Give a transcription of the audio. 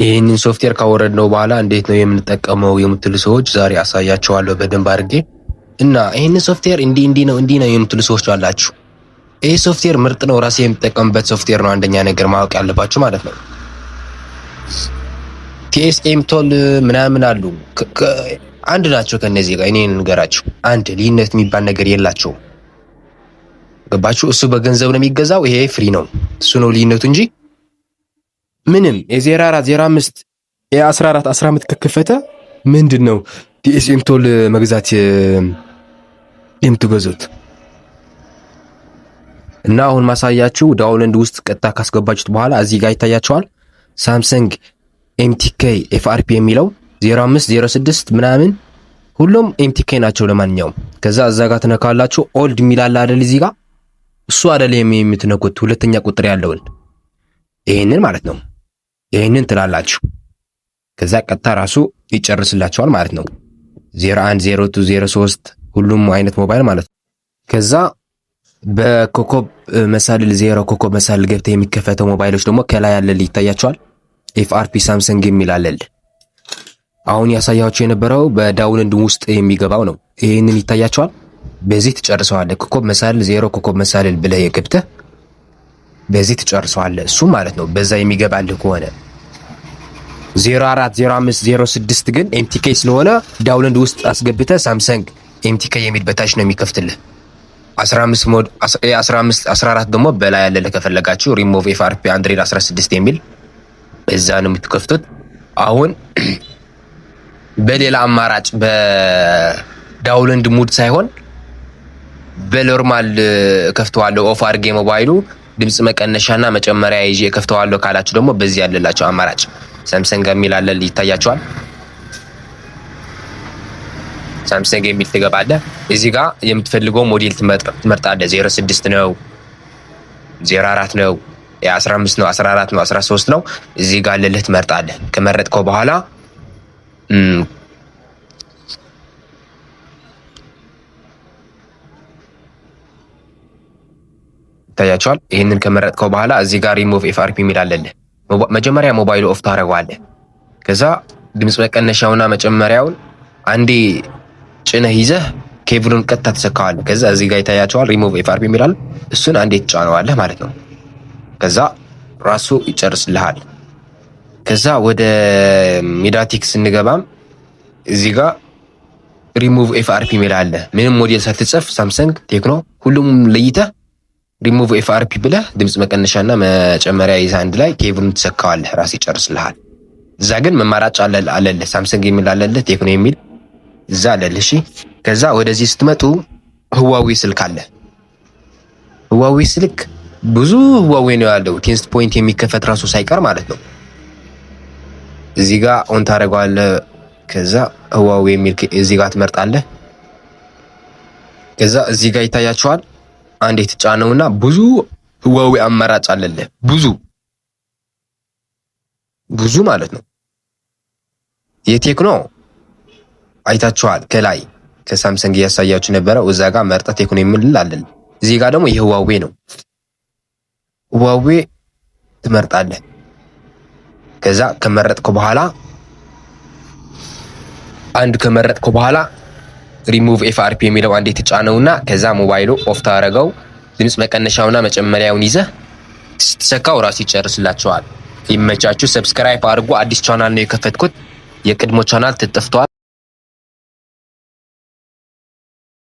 ይህንን ሶፍትዌር ካወረድነው በኋላ እንዴት ነው የምንጠቀመው የምትሉ ሰዎች ዛሬ አሳያቸዋለሁ በደንብ አድርጌ። እና ይህንን ሶፍትዌር እንዲህ እንዲህ ነው እንዲህ ነው የምትሉ ሰዎች አላችሁ። ይህ ሶፍትዌር ምርጥ ነው፣ ራሴ የምጠቀምበት ሶፍትዌር ነው። አንደኛ ነገር ማወቅ ያለባችሁ ማለት ነው። TSM tool ምናምን አሉ፣ አንድ ናቸው ከነዚህ ጋር። እኔ ንገራችሁ አንድ ልዩነት የሚባል ነገር የላቸውም። ገባችሁ? እሱ በገንዘብ ነው የሚገዛው፣ ይሄ free ነው። እሱ ነው ልዩነቱ እንጂ ምንም የ04 05 የ14 15 ከከፈተ ምንድን ነው TSM tool መግዛት የምትገዙት? እና አሁን ማሳያችሁ download ውስጥ ቀጥታ ካስገባችሁት በኋላ እዚህ ጋር ይታያችኋል። Samsung MTK FRP የሚለው 05 06 ምናምን ሁሉም MTK ናቸው። ለማንኛውም ከዛ እዛ ጋር ትነካላችሁ። old የሚል አለ አይደል? እዚህ ጋር እሱ አይደል የምትነኩት፣ ሁለተኛ ቁጥር ያለውን ይሄንን ማለት ነው። ይሄንን ትላላችሁ። ከዛ ቀጥታ ራሱ ይጨርስላችኋል ማለት ነው። 01 02 03 ሁሉም አይነት ሞባይል ማለት ነው። ከዛ በኮከብ መሳልል ዜሮ ኮከብ መሳልል ገብተህ የሚከፈተው ሞባይሎች ደግሞ ከላይ ያለል ይታያቸዋል። FRP Samsung የሚል አለል። አሁን ያሳያችሁ የነበረው በ download ውስጥ የሚገባው ነው። ይህንን ይታያቸዋል። በዚህ ትጨርሰዋለህ። ኮከብ መሳልል ዜሮ ኮከብ መሳልል ብለህ የገብተህ በዚህ ትጨርሰዋለህ። እሱ ማለት ነው። በዛ የሚገባልህ ከሆነ 04 05 06 ግን MTK ስለሆነ download ውስጥ አስገብተህ Samsung MTK የሚል በታች ነው የሚከፍትልህ። 15 ሞድ 15 14 ደግሞ በላይ ያለልህ ከፈለጋችሁ ሪሞቭ ኤፍአርፒ አንድሮይድ 16 የሚል እዛ ነው የምትከፍቱት። አሁን በሌላ አማራጭ በ download mode ሳይሆን በ normal ከፍተዋለሁ off አድርጌ ሞባይሉ ድምፅ መቀነሻና መጨመሪያ ይዤ ከፍተዋለሁ ካላችሁ ደግሞ በዚህ ያለላቸው አማራጭ Samsung የሚል አለ ይታያቸዋል። Samsung የሚል ትገባለህ። እዚህ ጋር የምትፈልገው ሞዴል ትመርጣለህ። 06 ነው፣ 04 ነው፣ 15 ነው፣ 14 ነው፣ 13 ነው። እዚህ ጋር ልልህ ትመርጣለህ። ከመረጥከው በኋላ ይታያቸዋል። ይህንን ከመረጥከው በኋላ እዚህ ጋር ሪሞቭ ኤፍአርፒ የሚል አለልህ። መጀመሪያ ሞባይሉ off ታደርገዋለህ። ከዛ ድምፅ መቀነሻውና መጨመሪያውን አንዴ ጭነህ ይዘህ ኬብሉን ቀጥታ ትሰካዋለህ። ከዛ እዚህ ጋር ይታያቸዋል ሪሞቭ ኤፍአርፒ የሚላል እሱን አንዴ ትጫነዋለህ ማለት ነው። ከዛ ራሱ ይጨርስልሃል። ከዛ ወደ MediaTek ስንገባም እዚህ ጋር ሪሙቭ ኤፍአርፒ የሚል አለ። ምንም ሞዴል ሳትጽፍ Samsung፣ Tecno ሁሉም ለይተህ ሪሙቭ ኤፍአርፒ ብለህ ድምፅ መቀነሻና መጨመሪያ ይዘህ አንድ ላይ ኬብሉን ትሰካዋለህ። ራሱ ይጨርስልሃል። እዛ ግን መማራጭ አለልህ። Samsung የሚል አለልህ፣ Tecno የሚል እዛ አለልህ። እሺ ከዛ ወደዚህ ስትመጡ ህዋዊ ስልክ አለ። ህዋዊ ስልክ ብዙ ህዋዊ ነው ያለው። ten point የሚከፈት ራሱ ሳይቀር ማለት ነው። እዚህ ጋር on ታደርገዋለህ። ከዛ ህዋዊ የሚል እዚህ ጋር ትመርጣለህ። ከዛ እዚህ ጋር ይታያቸዋል። አንድ የተጫነውና ብዙ ህዋዊ አማራጭ አለልህ። ብዙ ብዙ ማለት ነው። የ Tecno አይታችኋል። ከላይ ከ Samsung እያሳያችሁ ነበረ። እዛ ጋር መርጠህ Tecno የሚል አለን። እዚህ ጋር ደግሞ የህዋዌ ነው። ህዋዌ ትመርጣለህ። ከዛ ከመረጥከው በኋላ አንድ ከመረጥከው በኋላ ሪሙቭ ኤፍአርፒ የሚለው አንድ የተጫነውና ከዛ ሞባይሉ off ታደረገው። ድምፅ መቀነሻውና መጨመሪያውን ይዘህ ስትሰካው ራሱ ይጨርስላቸዋል። ይመቻችሁ። subscribe አድርጉ። አዲስ ቻናል ነው የከፈትኩት። የቅድሞ ቻናል ተጠፍቷል።